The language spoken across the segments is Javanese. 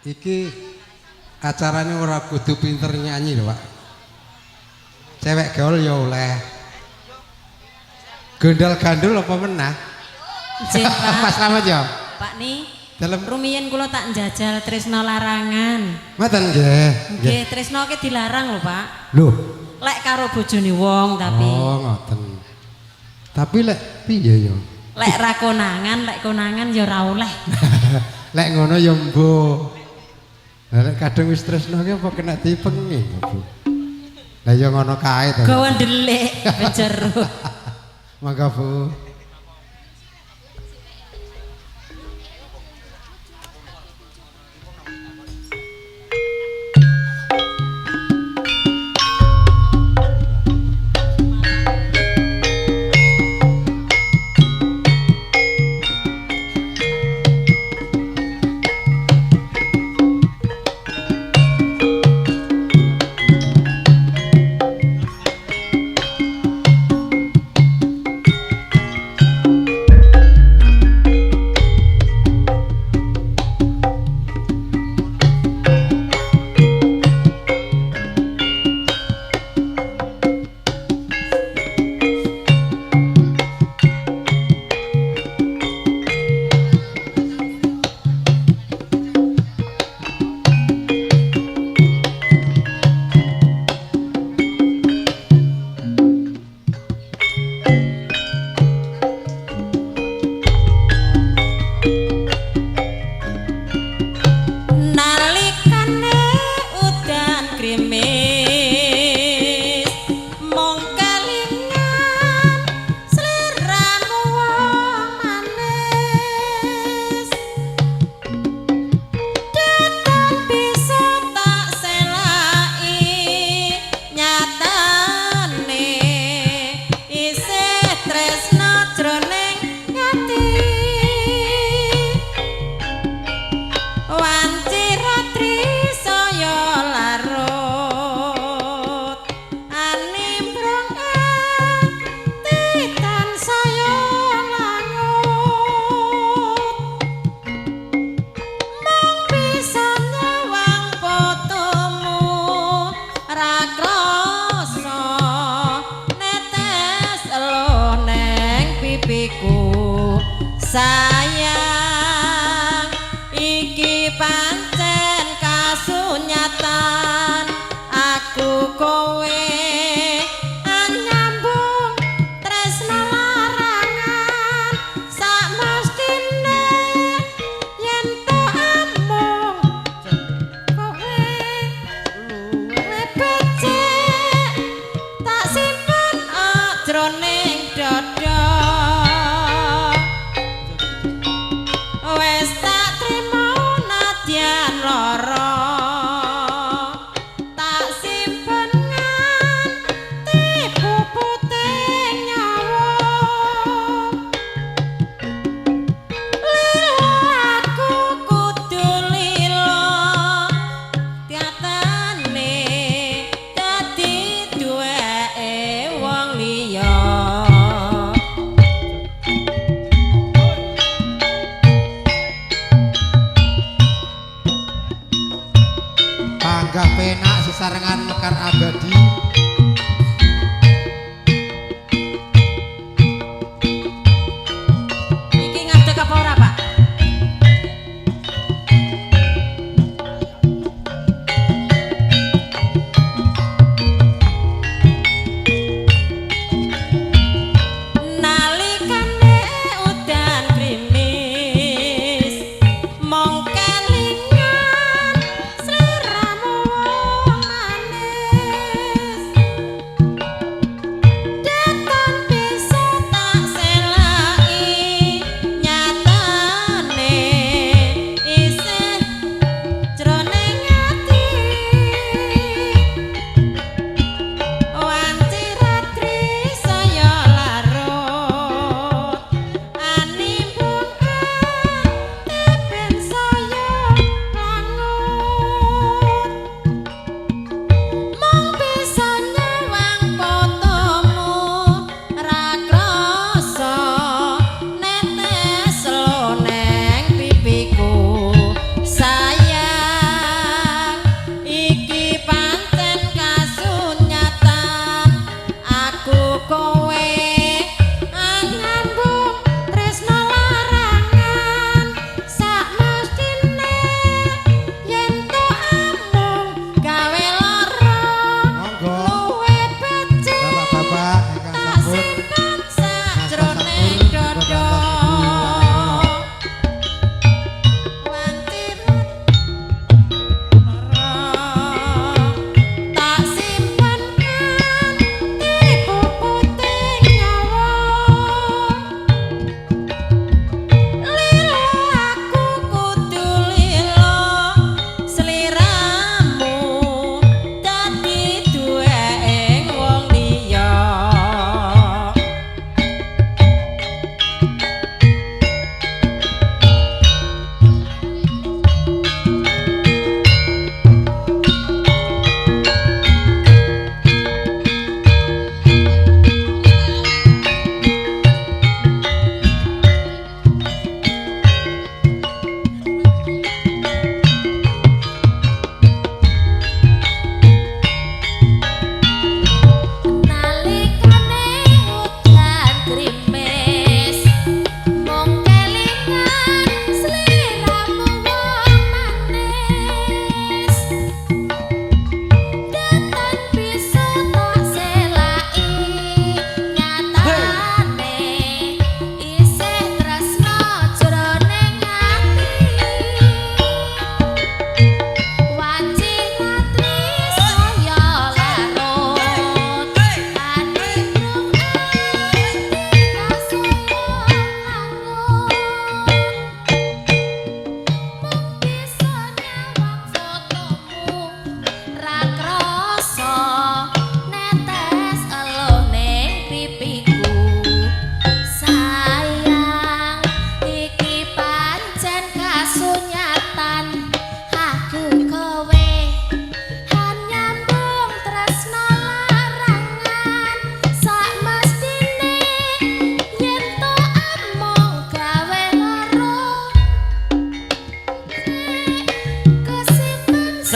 Iki acarane ora kudu pinter nyanyi lho, Pak. Cewek gaul ya oleh. Gondal gandul apa menah? Nggih, Pak. Mas Slamet ya. Pak ni Dalem rumiyin kula tak njajal tresno larangan. Ngoten nggih. Nggih, tresno ki dilarang lho, Pak. Lho. Lek karo bojone wong tapi. Oh, ngoten. Tapi lek piye ya? Lek ra konangan, lek konangan ya ora oleh. Lek ngono ya mbuh. Lah lek kadung wis tresno ki apa kena dipengi, Bu? Lah ya ngono kae to. Gawa ndelik bejero. Mangga, Bu. Nalikane udan grimis mung kelingan sliramu wong manis. Detan bisa tak selaki nyatane isih tresno jroning ati. Wanci ratri saya larut animbrung ati tansaya langut. Mung bisa nyawang fotomu ra krasa netes elo neng pipiku. Sayang iki pancen kasunyatan aku kowe anyambung tresno larangan sakmestine yen to amung kowe luwih becik tak simpen jroning dada.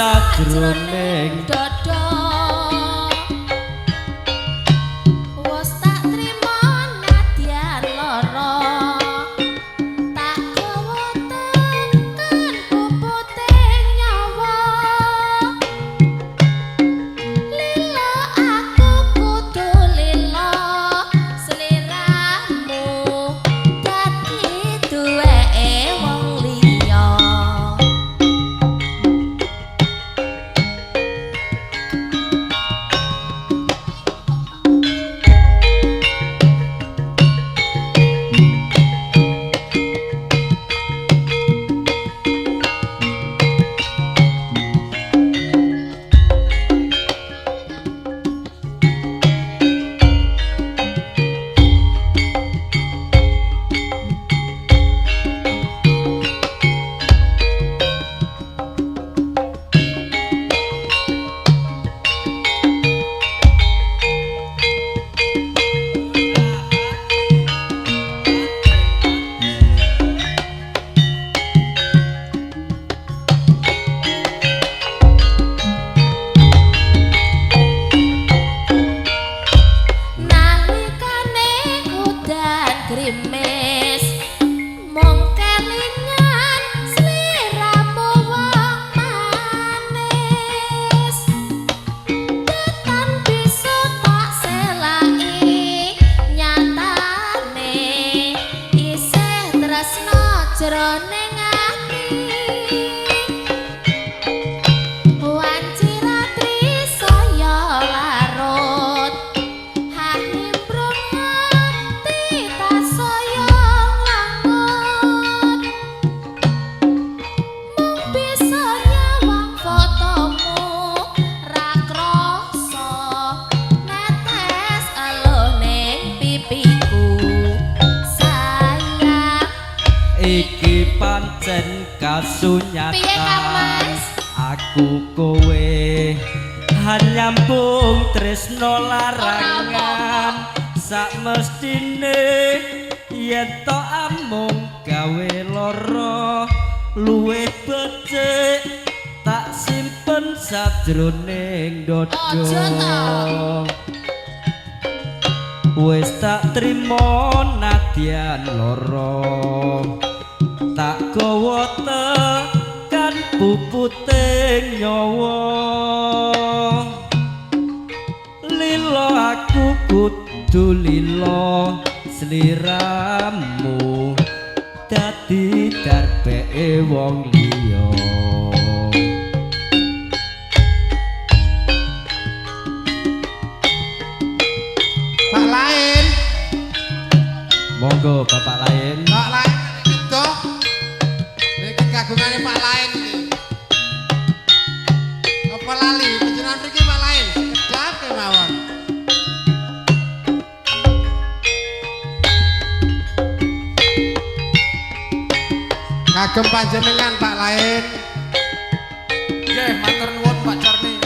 sajroning dada. Wes tak trimo nadyan lara, tak gawa tekan puputing nyawa. Lila aku kudu lila sliramu dadi duweke wong liya. Nalikane udan grimis mung kelingan sliramu wong manis. Tetan bisa tak selaki nyatane isih tresno jroning ati. Wanci ratri saya larut, hanimbrung ati tasaya nglangut. Mung bisa nyawang fotomu ra krasa netes eluh ning pipiku sayang. Iki pancen kasunyatan. Piye Kang Mas? Aku kowe hanyambung tresno larangan, sak mestine yen to amung gawe lara luwih becik tak simpen sajroning dada. Aja to. Wis tak trimo nadyan lara, tak gawa tekan puputing nyawa. Lila aku kudu lila sliramu dadi darbeke wong liya. Pak lain. Monggo bapak lain. Pak lain kedo. Niki kagungane Pak lain iki. Apa lali panjenengan mriki Pak lain? Sekedap kemawon. Kagem panjenengan Pak lain. Nggih, matur nuwun Pak Jarni.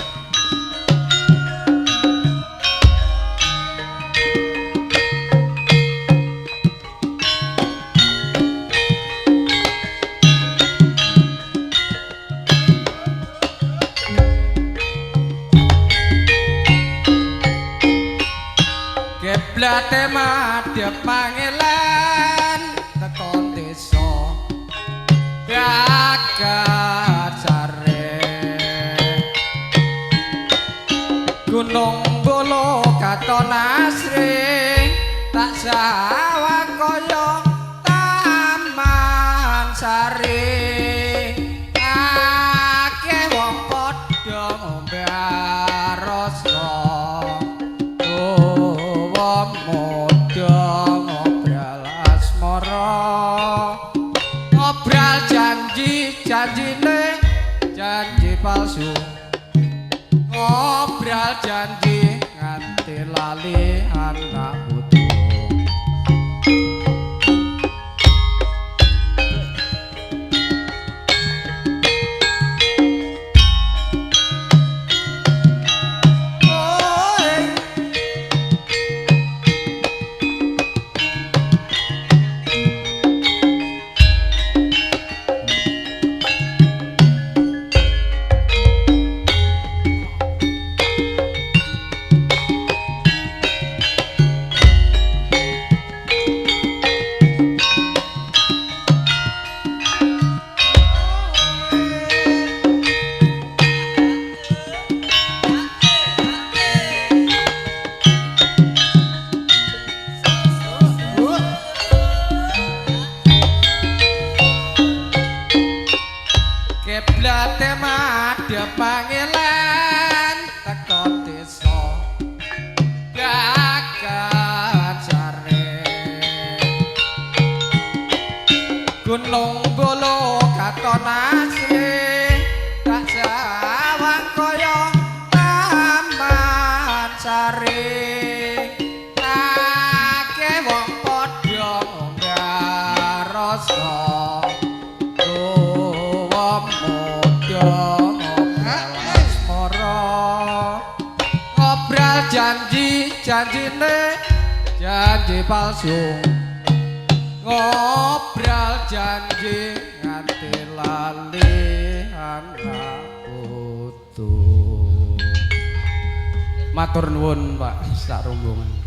Geblate madhep pangelan tekan desa Gagacare Gunung Bolo katon asring tak sawang kaya taman sari. Akeh wong padha ngombe rasa tuwa muda ngobral asmara, ngobral janji janjine janji palsu, ngobral janji nganti lali anak putu. Oh, Kiblate madhep pangelan teko desa Gagajare. Gunung Bolo katon asri, tak sawang kaya taman sari. Akeh wong padha ngrasa tuwa muda ngobrol asmara, ngobral janji, janjine janji palsu, ngobral janji nganti lali anak putu. Matur nuwun, Pak, sak rombongan.